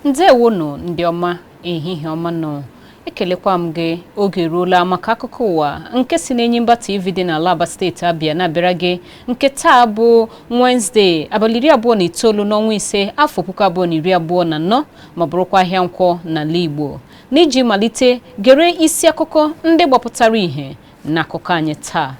Ndewonụ ndị ọma, ehihie ọma nụ. Ekelekwa m gị. Oge eruola maka akụkọ ụwa nke si n'Enyimba TV dị n'ala Aba, steeti Abịa, na-abịara gị nke taa bụ Wenezdee, abalị 29 n'ọnwa 5, afọ 2024, ma bụrụkwa ahịa Nkwọ n'ala Igbo. N'iji malite, gere isi akụkọ ndị gbapụtara ìhè n'akụkọ anyị taa.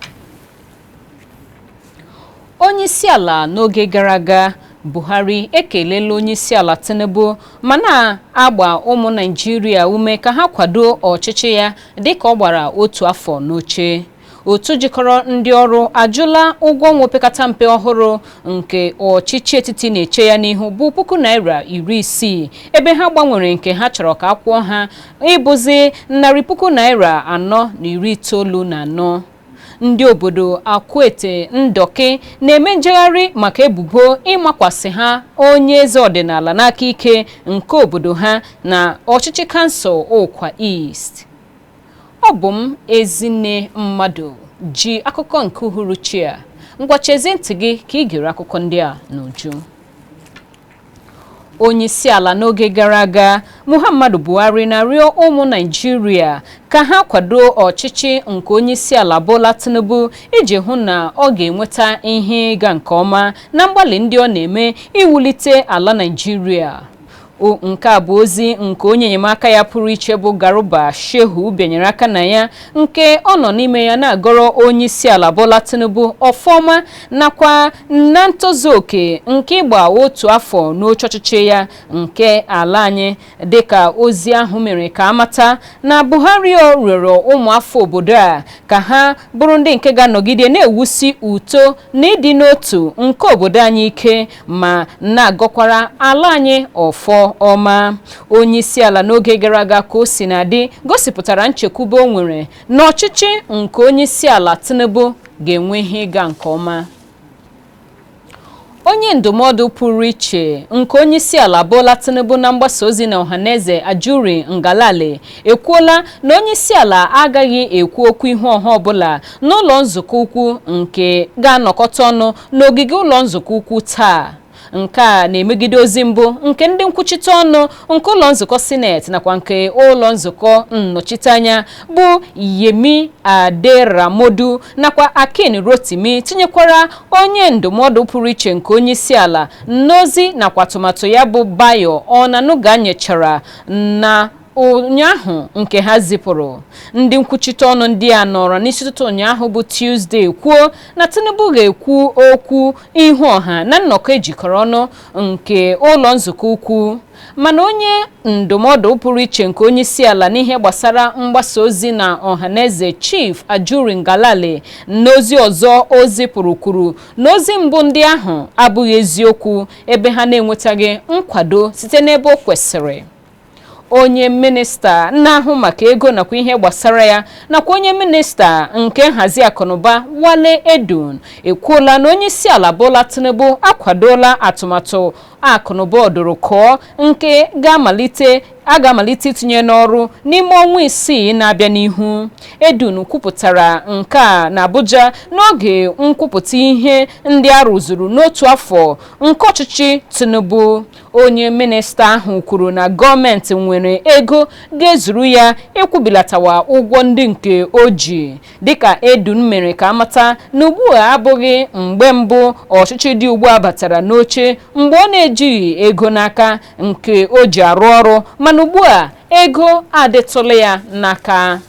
Onyeisiala n'oge gara aga Buhari ekelela Onyeisiala Tinubu ma na-agba ụmụ Naịjirịa ume ka ha kwado ọchịchị ya dịka ọ gbara otu afọ n'oche. Otu jikọrọ ndị ọrụ ajụla ụgwọ ọnwa opekata mpe ọhụrụ nke ọchịchị etiti na-eche ya n'ihu bụ ₦60,000, ebe ha gbanwere nke ha chọrọ ka a kwụọ ha ịbụzi ₦494,000. Ndị obodo Akwete Ndọkị na-eme njegharị maka ebubo ịmakwasị ha onye eze ọdịnala n'aka ike nke obodo ha na ọchịchị kansụl Ụkwa East. Ọ bụ m, Ezinne Mmadụ, ji akụkọ nke uhuruchi a. Ngwa, chezie ntị gị ka ị gere akụkọ ndị a n'uju. Onyeisiala n'oge gara aga Muhammadu Buhari na-arịọ ụmụ Naịjirịa ka ha kwado ọchịchị nke Onyeisiala Bola Tinubu iji hụ na ọ ga-enweta ihe ịga nke ọma na mgbalị ndị ọ na-eme iwulite ala Naịjirịa. Nke a bụ ozi nke onye enyemaka ya pụrụ iche bụ Garuba Shehu bịanyere aka na ya, nke ọ nọ n'ime ya na-agọrọ Onyeisiala Bola Tinubu ọfọma nakwa na ntozu oke nke ịgba otu afọ n'oche ọchịchị ya nke ala anyị. Dịka ozi ahụ mere ka amata na Buhari rịọrọ ụmụafọ obodo a ka ha bụrụ ndị nke ga-anọgide na-ewusi uto na ịdị n'otu nke obodo anyị ike ma na-agọkwara ala anyị ọfọ ọma. Onye isi ala n'oge gara aga, ka o si na-adị, gosipụtara nchekwube o nwere na ọchịchị nke onye isi ala Tinubu ga-enwe ihe ịga nke ọma. Onye ndụmọdụ pụrụ iche nke onye isi ala Bola Tinubu na mgbasa ozi na ọhaneze, Ajuri Ngalale, ekwuola na onye isi ala agaghị ekwu okwu ihu ọha ọbụla n'ụlọ nzukọ ukwu nke ga-anọkọta ọnụ n'ogige ụlọ nzukọ ukwu taa. Nke a na-emegide ozi mbụ nke ndị nkwuchite ọnụ nke ụlọ nzukọ sineti nakwa nke ụlọ nzukọ nnọchiteanya bụ Yemi Aderamodu nakwa Akin Rotimi, tinyekwara onye ndụmọdụ pụrụ iche nke onye isi ala n'ozi nakwa atụmatụ ya bụ Bayo Onanuga nyechara na ụnyaahụ nke ha zipụrụ. Ndị nkwuchite ọnụ ndị a nọrọ n'isi ụtụtụ ụnyaahụ bụ Tuzdee kwuo na Tinubu ga-ekwu okwu ihu ọha na nnọkọ ejikọrọ ọnụ nke ụlọ nzukọ ukwu, mana onye ndụmọdụ pụrụ iche nke onye isi ala n'ihe gbasara mgbasa ozi na ọhaneze, Chief Ajuri Ngalale, n'ozi ọzọ o zipụrụ kwuru na ozi mbụ ndị ahụ abụghị eziokwu, ebe ha na-enwetaghị nkwado site n'ebe o kwesịrị. Onye minista na-ahụ maka ego nakwa ihe gbasara ya nakwa onye minista nke nhazi akụnụba, Wale Edun, ekwuola na onye isi ala Bola Tinubu akwadola atụmatụ akụnụba ọdụrụkọọ nke ga-amalite a ga-amalite itinye n'ọrụ n'ime ọnwa 6 na-abịa n'ihu. Edun kwupụtara nke a n'Abuja n'oge nkwupụta ihe ndị a rụzuru n'otu afọ nke ọchịchị Tinubu. Onye minista ahụ kwuru na gọọmenti nwere ego ga-ezuru ya ịkwụbilatawa ụgwọ ndị nke o ji. Dịka Edun mere ka amata na ugbu a abụghị mgbe mbụ ọchịchị dị ugbu a batara n'oche mgbe ọ na-ejighị ego n'aka nke o ji arụ ọrụ, mana ugbu a ego adịtụla ya n'aka.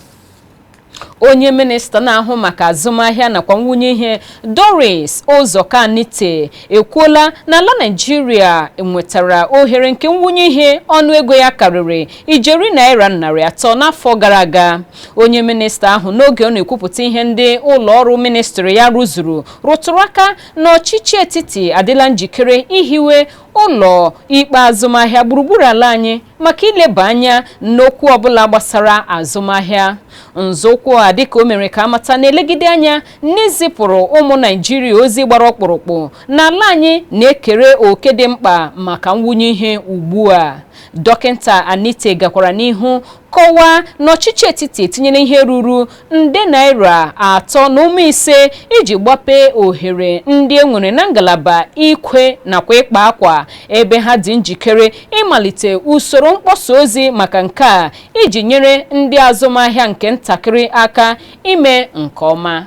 Onye minista na-ahụ maka azụmahịa nakwa nwunye ihe, Doris Ụzọka-Anite, ekwuola na ala Naịjirịa nwetara ohere nke nwunye ihe ọnụego ya karịrị ijeri naira 300 n'afọ gara aga. Onye minista ahụ, n'oge ọ na-ekwupụta ihe ndị ụlọ ọrụ ministri ya rụzuru, rụtụrụ aka na ọchịchị etiti adịla njikere ihiwe ụlọ ikpe azụmahịa gburugburu ala anyị maka ileba anya n'okwu ọbụla gbasara azụmahịa. Nzọụkwụ a, dịka o mere ka amata, na-elegide anya n'izipụrụ ụmụ Naijiria ozi gbara ọkpụrụkpụ na ala anyị na-ekere oke dị mkpa maka nwunye ihe ugbu a. Dọkịta Anite gakwara n'ihu Kọwaa na ọchịchị etiti etinyela ihe ruru nde naira 3.5 iji gbapee ohere ndị e nwere na ngalaba ikwe nakwa ịkpa akwa, ebe ha dị njikere ịmalite usoro mkpọsa ozi maka nke a iji nyere ndị azụmahịa nke ntakịrị aka ime nke ọma.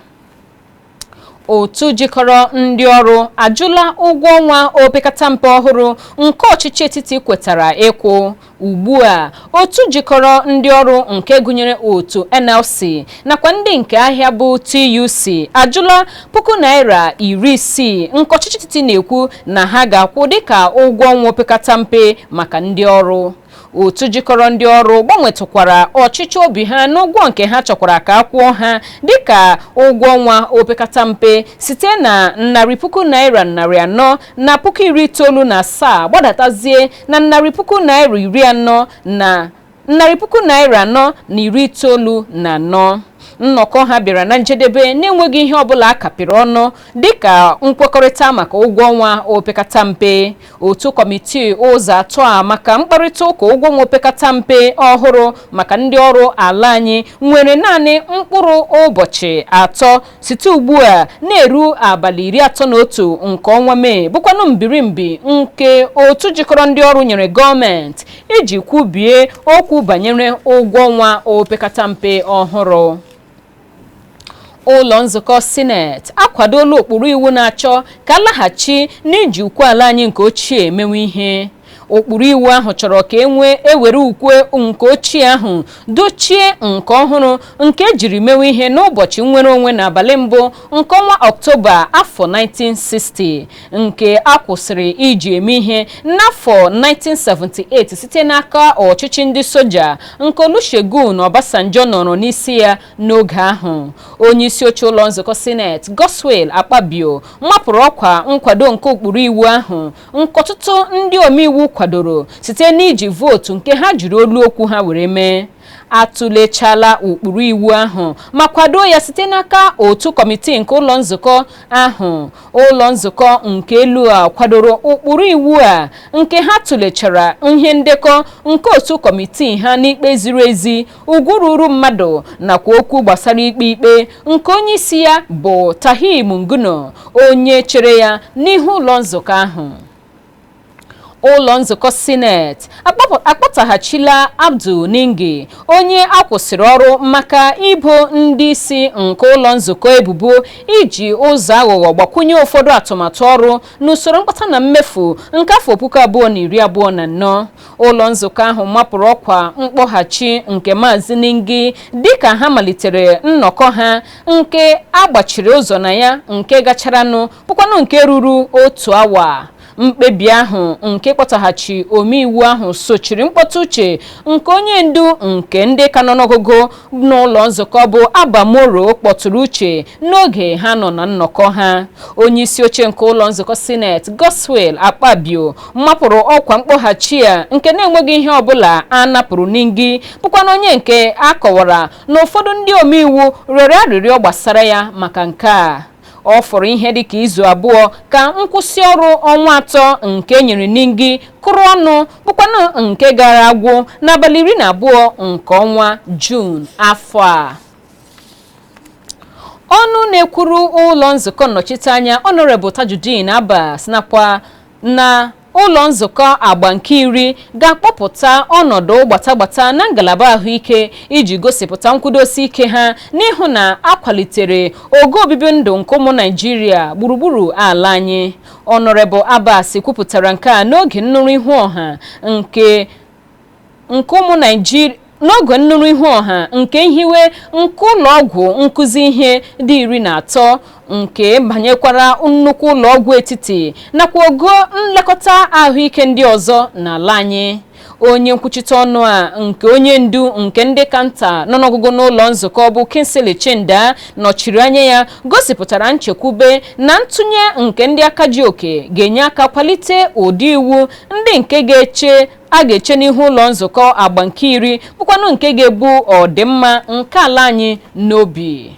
Otu jikọrọ ndị ọrụ ajụla ụgwọ ọnwa opekata mpe ọhụrụ nke ọchịchị etiti kwetara ịkwụ ugbu a. Otu jikọrọ ndị ọrụ nke gụnyere otu NLC nakwa ndị nke ahịa bụ TUC ajụla ₦60,000 nke ọchịchị etiti na-ekwu na ha ga-akwụ dịka ụgwọ ọnwa opekata mpe maka ndị ọrụ. Otu jikọrọ ndị ọrụ gbanwetụkwara ọchịchọ obi ha n'ụgwọ nke ha chọkwara ka a kwụọ ha dịka ụgwọ ọnwa opekata mpe site na ₦497,000 gbadatazie na ₦404,000 na ₦494,000. Nnọkọ ha bịara na njedebe na-enweghị ihe ọbụla a kapịrị ọnụ dịka nkwekọrịta maka ụgwọ ọnwa opekata mpe. Otu kọmitii ụzọ atọ a maka mkparịta ụka ụgwọ ọnwa opekata mpe ọhụrụ maka ndị ọrụ ala anyị nwere naanị mkpụrụ ụbọchị 3 site ugbu a na-eru abalị 31 nke ọnwa Mee, bụkwanụ mbirimbi nke otu jikọrọ ndị ọrụ nyere gọọmenti iji kwubie okwu banyere ụgwọ ọnwa opekata mpe ọhụrụ. Ụlọ nzukọ Sineti akwadola ụkpụrụ iwu na-achọ ka a laghachi n'iji ukwe ala anyị nke ochie mewe ihe. Ụkpụrụ iwu ahụ chọrọ ka e nwee ewere ukwe nke ochie ahụ dochie nke ọhụrụ nke ejiri mewe ihe n'ụbọchị nnwere onwe n'abalị mbụ nke ọnwa Ọktoba afọ 1960, nke a kwụsịrị iji eme ihe n'afọ 1978 site n'aka ọchịchị ndị soja nke Olusegun Obasanjo nọrọ n'isi ya n'oge ahụ. Onye isi oche ụlọ nzukọ Sineti, Godswill Akpabio, mapụrụ ọkwa nkwado nke ụkpụrụ iwu ahụ nke ọtụtụ ndị omeiwu kwadoro site n'iji vootu nke ha jiri olu okwu ha were mee. Atụlechala ụkpụrụ iwu ahụ ma kwado ya site n'aka otu kọmitii nke ụlọ nzukọ ahụ. Ụlọ nzukọ nke elu a kwadoro ụkpụrụ iwu a nke ha tụlechara ihe ndekọ nke otu kọmitii ha n'ikpe ziri ezi, ugwu ruru mmadụ nakwa okwu gbasara ikpe ikpe nke onye isi ya bụ Tahir Munguno, onye chere ya n'ihu ụlọ nzukọ ahụ. Ụlọ nzukọ Sineti akpọtaghachila Abdul Ningi, onye a kwụsịrị ọrụ maka ibo ndị isi nke ụlọ nzukọ ebubo iji ụzọ aghụghọ gbakwunye ụfọdụ atụmatụ ọrụ n'usoro mkpata na mmefu nke afọ 2024. Ụlọ nzukọ ahụ mapụrụ ọkwa mkpọghachi nke Maazị Ningi dịka ha malitere nnọkọ ha nke a gbachiri ụzọ na ya nke gacharanụ, bụkwanụ nke ruru otu awa. Mkpebi ahụ nke kpọtaghachi omeiwu ahụ sochiri mkpọtụ uche nke onye ndu nke ndị ka nọ n'ọgụgụ n'ụlọ nzukọ bụ Abba Moro kpọtụrụ uche n'oge ha nọ na nnọkọ ha. Onye isi oche nke ụlọ nzukọ Sineti, Godswill Akpabio, mapụrụ ọkwa mkpọghachi ya nke na-enweghị ihe ọbụla a napụrụ Ningi, bụkwana onye nke a kọwara na ụfọdụ ndị omeiwu rịọrọ arịrịọ gbasara ya maka nke a. Ọ fọrọ ihe dịka izu 2 ka nkwụsị ọrụ ọnwa 3 nke nyere Ningi kụrụ ọnụ, bụkwanụ nke gara agwụ n'abalị 12 nke ọnwa Juun afọ a. Ọnụ na-ekwuru ụlọ nzukọ nnọchiteanya, Honorable Tajudeen Abbas, nakwa na ụlọ nzukọ agba nke 10 ga-akpọpụta ọnọdụ gbatagbata na ngalaba ahụike iji gosipụta nkwudosi ike ha n'ịhụ na akwalitere ogo obibi ndụ nke ụmụ Naịjirịa gburugburu ala anyị. Honorable Abbas kwupụtara nke a n'oge nnụrụ ihu ọha nke ụmụ Naịjirịa n'oge nnụrụ ihu ọha nke nhiwe nke ụlọ ọgwụ nkụzi ihe dị 13 nke banyekwara nnukwu ụlọ ọgwụ etiti nakwa ogo nlekọta ahụike ndị ọzọ n'ala anyị. Onye nkwuchite ọnụ a nke onye ndu nke ndị kanta nọ n'ọgụgụ n'ụlọ nzukọ bụ Kingsley Chinda nọchiri anya ya gosipụtara nchekwube na ntụnye nke ndị aka ji oke ga-enye aka kwalite ụdị iwu ndị nke ga-eche a ga-eche n'ihu ụlọ nzukọ agba nke 10, bụkwanụ nke ga-ebu ọdịmma nke ala anyị n'obi.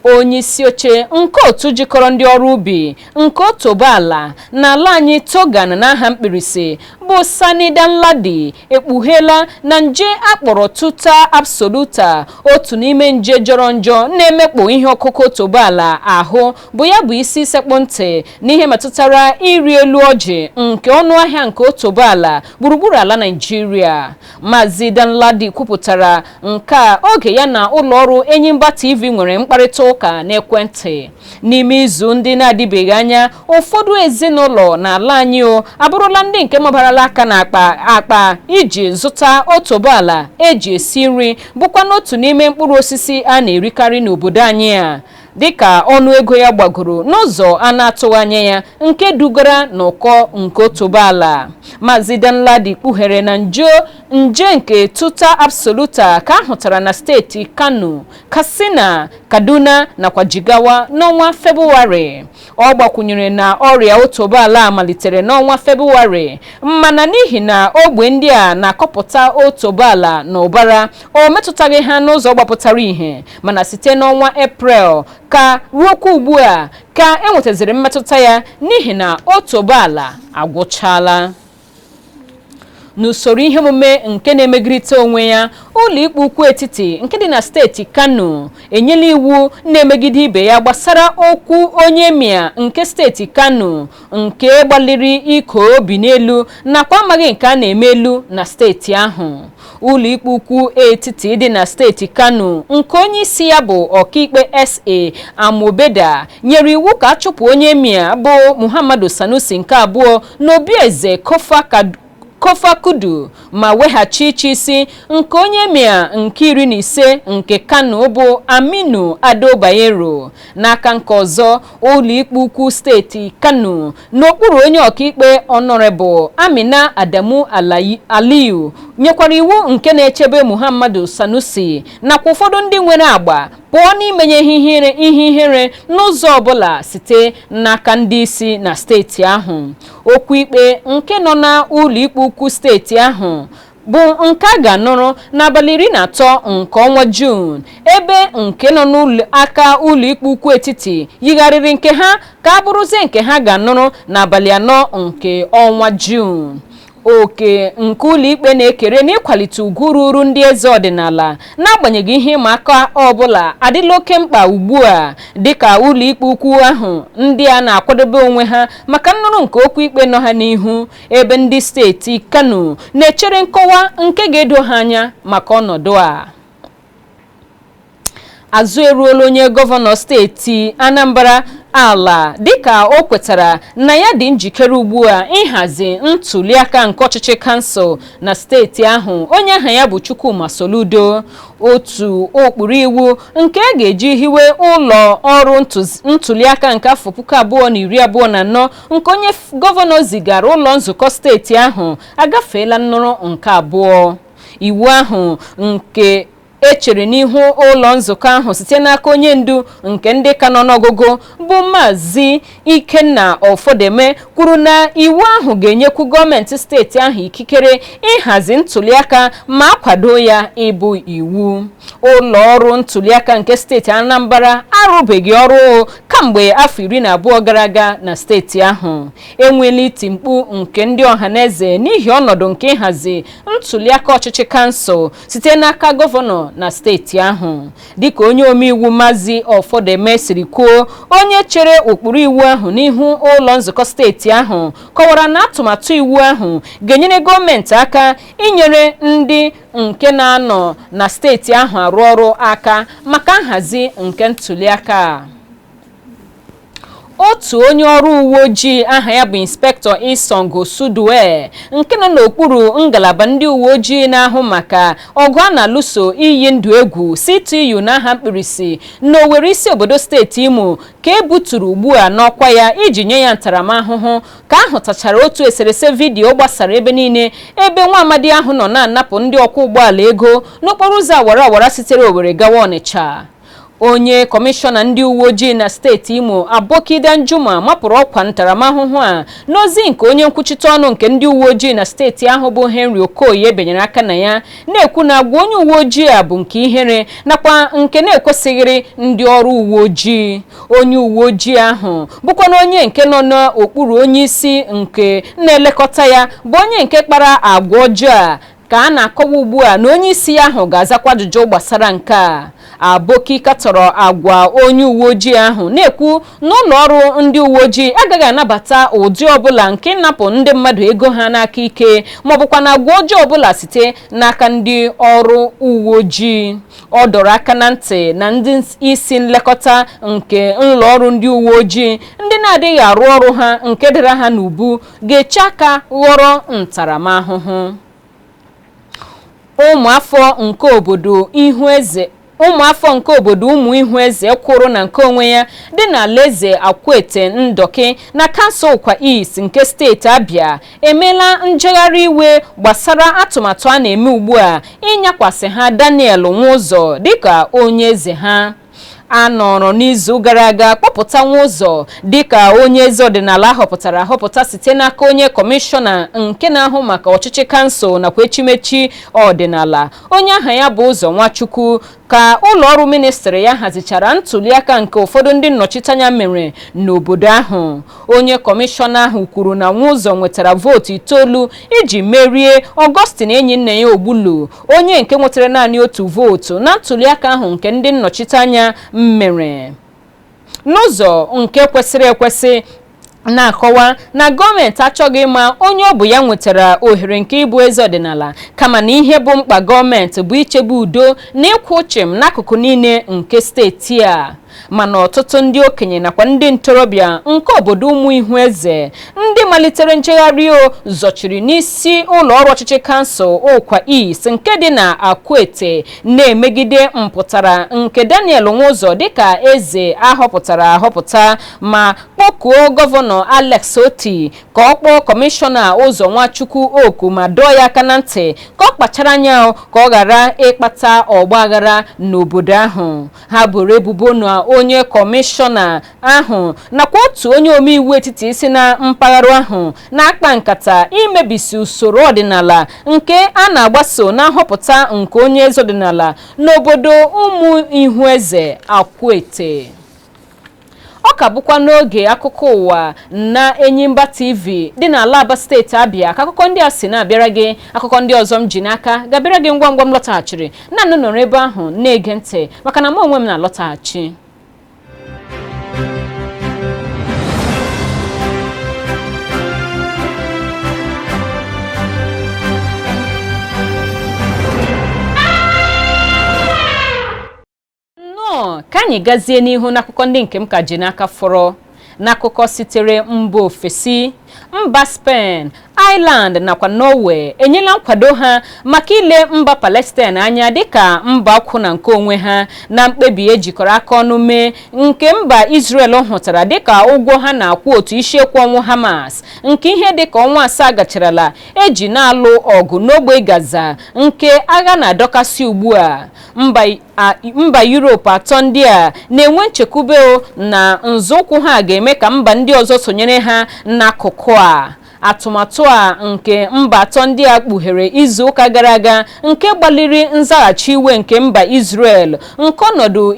Onye isi oche nke otu jikọrọ ndị ọrụ ubi nke otuboala n'ala anyị, TOGAN n'aha mkpirisi, bụ Sani Danladi, ekpugheela na nje akpọrọ Tuta absoluta, otu n'ime nje jọrọ njọ na-emekpọ ihe ọkụkụ otuboala ahụ, bụ ya bụ isi sekpụ ntị n'ihe metụtara ịrị elu ọjị nke ọnụ ahịa nke otuboala gburugburu ala Naịjirịa. Maazị Danladi kwupụtara nke a oge ya na ụlọọrụ Enyimba TV nwere mkparịta ụka n'ekwentị. N'ime izu ndị na-adịbeghị anya, ụfọdụ ezinụlọ n'ala anyị o abụrụla ndị nke mabarala aka n'akpa akpa iji zụta otuboala eji esi nri, bụkwa n'otu n'ime mkpụrụ osisi a na-erikarị n'obodo anyị a, dịka ọnụ ego ya gbagoro n'ụzọ a na-atụghị anya ya, nke dugara n'ụkọ nke otuboala. Maazị Danladi kpughere na nje nke Tuta absoluta ka ahụtara na steeti Kano, Katsina, Kaduna nakwa Jigawa n'ọnwa Febụwarị. Ọ gbakwunyere na ọrịa otuboala malitere n'ọnwa Febụwarị, mana n'ihi na ogbe ndị a na-akọpụta otuboala na ụbara, o metụtaghị ha n'ụzọ gbapụtara ìhè, mana site n'ọnwa Eprel ka ruokwa ugbu a ka enwetaziri mmetụta ya n'ihi na otuboala agwụchala. N'usoro ihe omume nke na-emegirịta onwe ya, ụlọikpe ukwu etiti nke dị na steeti Kano enyela iwu na-emegide ibe ya gbasara okwu onye emir nke steeti Kano nke gbalịrị iko obi n'elu nakwa amaghị nke a na-eme elu na steeti ahụ. Ụlọikpe ukwu etiti dị na steeti Kano nke onye isi ya bụ ọkaikpe SA Amobeda nyere iwu ka a chụpụ onye emir bụ Muhammadu Sanusi nke abụọ n'obi eze Kofa Kudu ma weghachi ịchị isi nke onye emir nke 15 nke Kano bụ Aminu Ado Bayero. N'aka nke ọzọ, ụlọikpe ukwu steeti Kano n'okpuru onye ọkaikpe Honorable Amina Adamu Aliyu nyekwara iwu nke na-echebe Muhammadu Sanusi nakwa ụfọdụ ndị nwere agba pụọ n'imenye ihe ihere n'ụzọ ọbụla site n'aka ndị isi na steeti ahụ. Okwu ikpe nke nọ na ụlọikpe ukwu steeti ahụ bụ nke a ga-anụrụ n'abalị 13 nke ọnwa Juun, ebe nke nọ n'aka ụlọikpe ukwu etiti yigharịrị nke ha ka a bụrụzie nke ha ga-anụrụ n'abalị 4 nke ọnwa Juun. Oke nke ụlọikpe na-ekere n'ịkwalite ugwu ruru ndị eze ọdịnala n'agbanyeghị ihe ịma aka ọbụla adịla oke mkpa ugbu a, dịka ụlọikpe ukwu ahụ ndị a na-akwadobe onwe ha maka nnụrụ nke okwu ikpe nọ ha n'ihu, ebe ndị steeti Kano na-echere nkọwa nke ga-edo ha anya maka ọnọdụ a. Azụ eruola onye gọvanọ steeti Anambra ala dịka o kwetara na ya dị njikere ugbu a ịhazi ntuliaka nke ọchịchị kansụl na steeti ahụ, onye aha ya bụ Chukwuma Soludo. Otu ụkpụrụ iwu nke a ga-eji hiwe ụlọ ọrụ ntuliaka nke afọ 2024 nke onye gọvanọ zigara ụlọ nzukọ steeti ahụ agafeela nnụrụ nke abụọ. Iwu ahụ nke echere n'ihu ụlọ nzukọ ahụ site n'aka onye ndu nke ndị ka nọ n'ọgụgụ bụ Maazị Ikenna Ọfọdeme kwuru na iwu ahụ ga-enyekwu gọọmenti steeti ahụ ikikere ịhazi ntuliaka ma akwado ya ịbụ iwu. Ụlọ ọrụ ntuliaka nke steeti Anambra arụbeghị ọrụ kamgbe afọ 12 gara aga na steeti ahụ. Enweela iti mkpu nke ndị ọhaneze n'ihi ọnọdụ nke ịhazi ntuliaka ọchịchị kansụl site n'aka gọvanọ na steeti ahụ. Dịka onye omeiwu Maazị Ọfọdeme siri kwuo, onye chere ụkpụrụ iwu ahụ n'ihu ụlọ nzukọ steeti ahụ kọwara na atụmatụ iwu ahụ ga-enyere gọọmenti aka inyere ndị nke na-anọ na steeti ahụ arụ ọrụ aka maka nhazi nke ntuliaka. Otu onye ọrụ uwe ojii aha ya bụ Inspektọ Isong Osudue nke nọ n'okpuru ngalaba ndị uwe ojii na-ahụ maka ọgụ a na-alụso iyi ndụ egwu, CTU n'aha mkpirisi, n'Owerri, isi obodo steeti Imo, ka e buturu ugbu a n'ọkwa ya iji nye ya ntaramahụhụ ka ahụtachara otu eserese vidiyo gbasara ebe niile ebe nwa amadi ahụ nọ na-anapụ ndị ọkwọ ụgbọala ego n'okporo ụzọ awara awara sitere Owerri gawa Ọnịcha. Onye kọmishọna ndị uwe ojii na steeti Imo, Aboki Danjuma, mapụrụ ọkwa ntaramahụhụ a n'ozi nke onye nkwuchite ọnụ nke ndị uwe ojii na steeti ahụ bụ Henry Okoye benyere aka na ya, na-ekwu na agwa onye uwe ojii a bụ nke ihere nakwa nke na-ekwesịghịrị ndị ọrụ uwe ojii. Onye uwe ojii ahụ bụkwa na onye nke nọ n'okpuru onye isi nke na-elekọta ya bụ onye nke kpara agwa ọjọọ a ka a na-akọwa ugbu a na onye isi ya ahụ ga-azakwa ajụjụ gbasara nke a. Aboki katọrọ agwa onye uwe ojii ahụ, na-ekwu na ụlọ ọrụ ndị uwe ojii agaghị anabata ụdị ọbụla nke ịnapụ ndị mmadụ ego ha n'aka ike maọbụkwa na agwa ọjọọ ọbụla site n'aka ndị ọrụ uwe ojii. Ọ dọrọ aka na ntị na ndị isi nlekọta nke ụlọ ọrụ ndị uwe ojii ndị na-adịghị arụ ọrụ ha nke dịra ha n'ubu ga-eche aka ghọrọ ntaramahụhụ. Ụmụafọ nke obodo Ụmụ Ihu Eze kwụrụ na nke onwe ya dị n'alaeze Akwete Ndọkị na kansụl Ụkwa East nke steeti Abịa emeela njegharị iwe gbasara atụmatụ a na-eme ugbu a ịnyakwasị ha Daniel Nwụzọ dịka onye eze ha. A nọrọ n'izu gara aga kpọpụta Nwụzọ dịka onye eze ọdịnala ahọpụtara ahọpụta site n'aka onye kọmishọna nke na-ahụ maka ọchịchị kansụl nakwa echimechi ọdịnala, onye aha ya bụ Ụzọ Nwachukwu, ka ụlọ ọrụ ministrị ya hazichara ntuliaka nke ụfọdụ ndị nnọchiteanya mere n'obodo ahụ. Onye kọmishọna ahụ kwuru na Nwụzọ nwetara vootu 9 iji merie Augustine enyi nne ya Ogbulu, onye nke nwetara naanị 1 vootu na ntuliaka ahụ nke ndị nnọchiteanya mere. N'ụzọ nke kwesịrị ekwesị, na-akọwa na gọọmenti achọghị ịma onye ọ bụ ya nwetara ohere nke ịbụ eze ọdịnala, kama na ihe bụ mkpa gọọmenti bụ ichebe udo na ịkwụ chịm n'akụkụ niile nke steeti a. Mana ọtụtụ ndị okenye nakwa ndị ntorobịa nke obodo Ụmụ Ihu Eze ndị malitere njegharị o zọchiri n'isi ụlọ ọrụ ọchịchị kansụl Ụkwa East nke dị na Akwete, na-emegide mpụtara nke Daniel Nwụzọ dịka eze ahọpụtara ahọpụta, ma kpọkuo gọvanọ Alex Oti ka ọ kpọọ kọmishọna Ụzọ Nwachukwu oku ma dọọ ya aka na ntị ka ọ kpachara anya ka ọ ghara ịkpata ọgba aghara n'obodo ahụ. Ha boro ebubo na onye kọmishọna ahụ nakwa otu onye omeiwu etiti si na mpaghara ahụ na-akpa nkata imebisi usoro ọdịnala nke a na-agbaso na nhọpụta nke onye eze ọdịnala n'obodo Ụmụ Ihu Eze Akwete. Ọ ka bụkwa n'oge akụkọ ụwa na Enyimba TV dị n'ala Aba steeti Abịa ka akụkọ ndị a si na-abịara gị. Akụkọ ndị ọzọ m ji n'aka ga-abịara gị ngwa ngwa m lọtaghachiri. Naanị nọrọ ebe ahụ na-ege ntị, maka na mụ onwe m na-alọtaghachi. Nnọọ, ka anyị gazie n'ihu n'akụkọ ndị nke m ka ji n'aka fọrọ. N'akụkọ sitere mba ofesi, mba Spain, Ireland nakwa Norway enyela nkwado ha maka ile mba Palestine anya dịka mba kwụ na nke onwe ha na mkpebi ejikọrọ aka ọnụ mee nke mba Israel hụtara dịka ụgwọ ha na-akwụ otu isiekwu ọnwụ Hamas nke ihe dịka ọnwa 7 gacharala eji na-alụ ọgụ n'ogbe Gaza nke agha na-adọkasị ugbu a. Mba Europe atọ ndị a na-enwe nchekwube na nzọụkwụ ha ga-eme ka mba ndị ọzọ sonyere ha n'akụkụ a. Atụmatụ a nke mba atọ ndị a kpughere izu ụka gara aga nke gbaliri nzaghachi iwe nke mba Israel nke ọnọdụ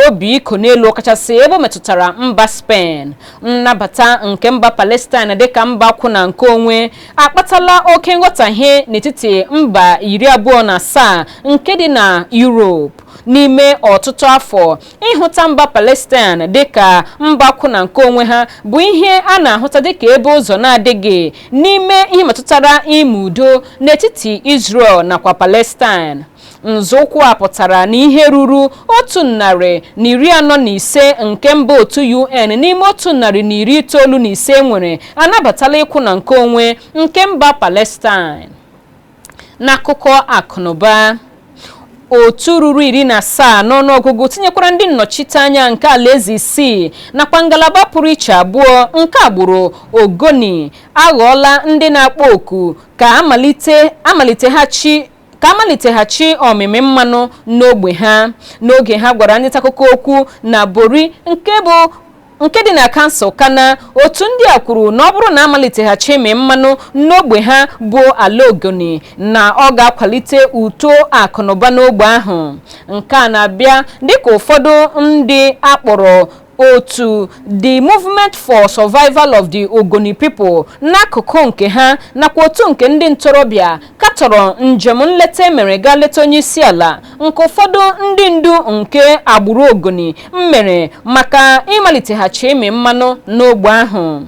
obi iko n'elu ọkachasị ebe ọ metụtara mba Spain. Nnabata nke mba Palestine dịka mba kwụ na nke onwe akpatala oke nghọtahie n'etiti mba 27 nke dị na Europe. N'ime ọtụtụ afọ, ịhụta mba Palestine dịka mba kwụ na nke onwe ha bụ ihe a na-ahụta dịka ebe ụzọ na-adịghị n'ime ihe metụtara ime udo n'etiti Israel nakwa Palestine. Nzọụkwụ a pụtara na ihe ruru 145 nke mba otu UN n'ime 195 nwere anabatala ịkwụ na nke onwe nke mba Palestine. N'akụkọ akụnụba, otu ruru 17 n'ọnụọgụgụ tinyekwara ndị nnọchiteanya nke alaeze 6 nakwa ngalaba pụrụ iche 2 nke agbụrụ Ogoni aghọọla ndị na-akpọ oku ka ka amaliteghachi ọmịmị mmanụ n'ogbe ha. N'oge ha gwara ndị ntaakụkọ okwu na Bori nke bụ nke dị na kansụl Khana, otu ndị a kwuru na ọ bụrụ na amaliteghachi ịmị mmanụ n'ogbe ha bụ ala Ogoni, na ọ ga-akwalite uto akụnụba n'ogbe ahụ. Nke a na-abịa dịka ụfọdụ ndị akpọrọ otu The Movement for Survival of the Ogoni People n'akụkụ nke ha nakwa otu nke ndị ntorobịa katọrọ njem nleta emere gaa leta onye isi ala nke ụfọdụ ndị ndu nke agbụrụ Ogoni mere maka ịmaliteghachi ịmị mmanụ n'ogbe ahụ.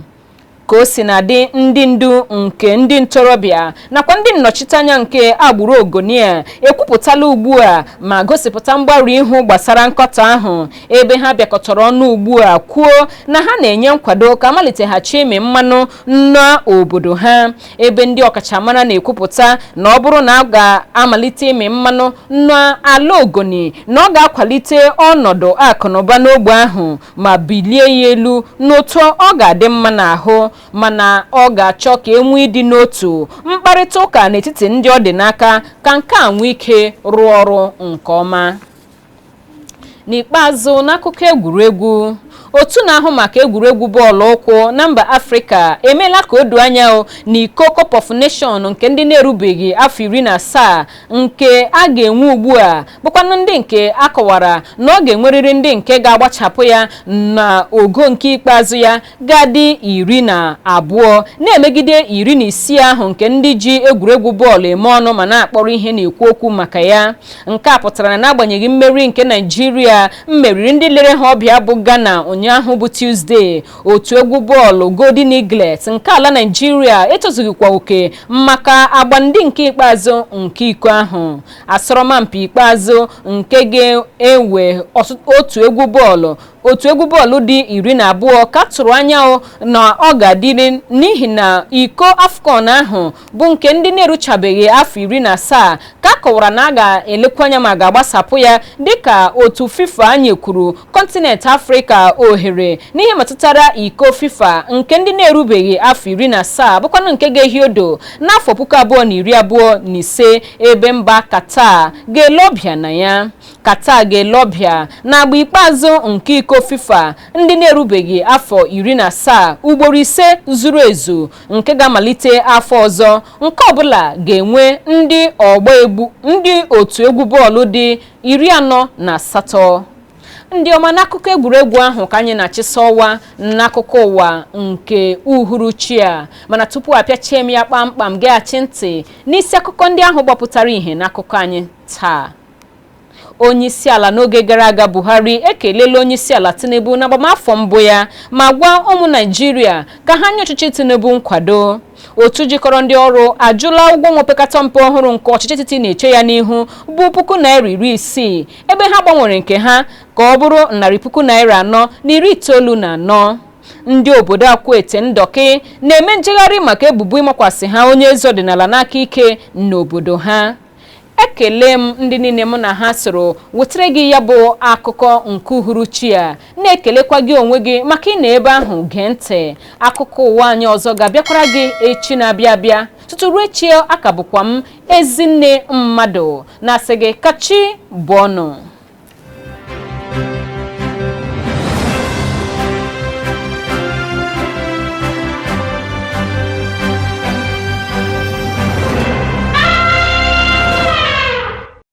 Ka o si na-adị, ndị ndu nke ndị ntorobịa nakwa ndị nnọchiteanya nke agbụrụ Ogoni a ekwupụtala ugbu a ma gosipụta mgbarụ ihu gbasara nkọtọ ahụ, ebe ha bịakọtara ọnụ ugbu a kwuo na ha na-enye nkwado ka amaliteghachi ịmị mmanụ n'obodo ha, ebe ndị ọkachamara na-ekwupụta na ọ bụrụ na a ga-amalite ịmị mmanụ n'ala Ogoni, na ọ ga-akwalite ọnọdụ akụnụba n'ogbe ahụ ma bilie ya elu n'otu ọ ga-adị mma n'ahụ, mana ọ ga-achọ ka e nwee ịdị n'otu mkparịta ụka n'etiti ndị ọ dị n'aka ka nke a nwee ike rụọ ọrụ nke ọma. N'ikpeazụ, n'akụkọ egwuregwu, otu na-ahụ maka egwuregwu bọọlụ ụkwụ na mba Afrịka emeela ka o doo anya na iko Cup of Nation nke ndị na-erubeghị afọ 17 nke a ga-enwe ugbu a bụkwanụ ndị nke a kọwara na ọ ga-enwerịrị ndị nke ga-agbachapụ ya na ogo nke ikpeazụ ya ga-adị 12 na-emegide 16 ahụ nke ndị ji egwuregwu bọọlụ eme ọnụ ma na-akpọrọ ihe na-ekwu okwu maka ya. Nke a pụtara na n'agbanyeghị mmeri nke Naijiria mmeriri ndị lere ha ọbịa bụ Ghana ụnyaahụ bụ Tuzdee, otu egwu bọọlụ Golden Eagles nke ala Naijiria etozughịkwa oke maka agba ndị nke ikpeazụ nke iko ahụ. Asọrọmpi ikpeazụ nke ga-ewe otu egwu bọọlụ otu egwu bọọlụ dị 12 ka tụrụ anya na ọ ga-adịrị, n'ihi na iko AFCON ahụ bụ nke ndị na-eruchabeghị afọ 17 ka a kọwara na a ga-elekwa anya ma ga-agbasapụ ya, dịka otu FIFA nyekwuru kọntinent Afrịka ohere n'ihe metụtara iko FIFA nke ndị na-erubeghị afọ 17, bụkwanụ nke ga-ehi odo n'afọ 2025, ebe mba Qatar ga-ele ọbịa na ya. Qatar ga-ele ọbịa n'agba ikpeazụ nke iko FIFA ndị na-erubeghị afọ 17 ugboro 5 zuru ezu nke ga-amalite afọ ọzọ, nke ọbụla ga-enwe ndị ọgba egwu ndị otu egwu bọọlụ dị 48. Ndị ọma, n'akụkọ egwuregwu ahụ ka anyị na-achịsa ọwa n'akụkọ ụwa nke uhuruchi a. Mana tupu apịachie m ya kpamkpam, geghachi ntị n'isi akụkọ ndị ahụ gbapụtara ìhè n'akụkọ anyị taa. Onyeisiala n'oge gara aga Buhari ekelela Onyeisiala Tinubu na agbamafọ mbụ ya ma gwa ụmụ Naijiria ka ha nye ọchịchị Tinubu nkwado. Otu jikọrọ ndị ọrụ ajụla ụgwọ ọnwa opekata mpe ọhụrụ nke ọchịchị etiti na-eche ya n'ihu bụ ₦60,000, ebe ha gbanwere nke ha ka ọ bụrụ ₦494,000. Ndị obodo Akwete Ndọkị na-eme njegharị maka ebubo ịmakwasị ha onye eze ọdịnala n'aka ike n'obodo ha. Ekele m ndị niile mụ na ha soro wetara gị ya bụ akụkọ nke uhuruchi a, na-ekelekwa gị onwe gị maka ị na ebe ahụ gee ntị. Akụkọ ụwa anyị ọzọ ga-abịakwara gị echi na-abịa abịa. Tutu ruo echi, aka bụkwa m Ezinne Mmadụ na-asị gị kachi bụ ọnụ.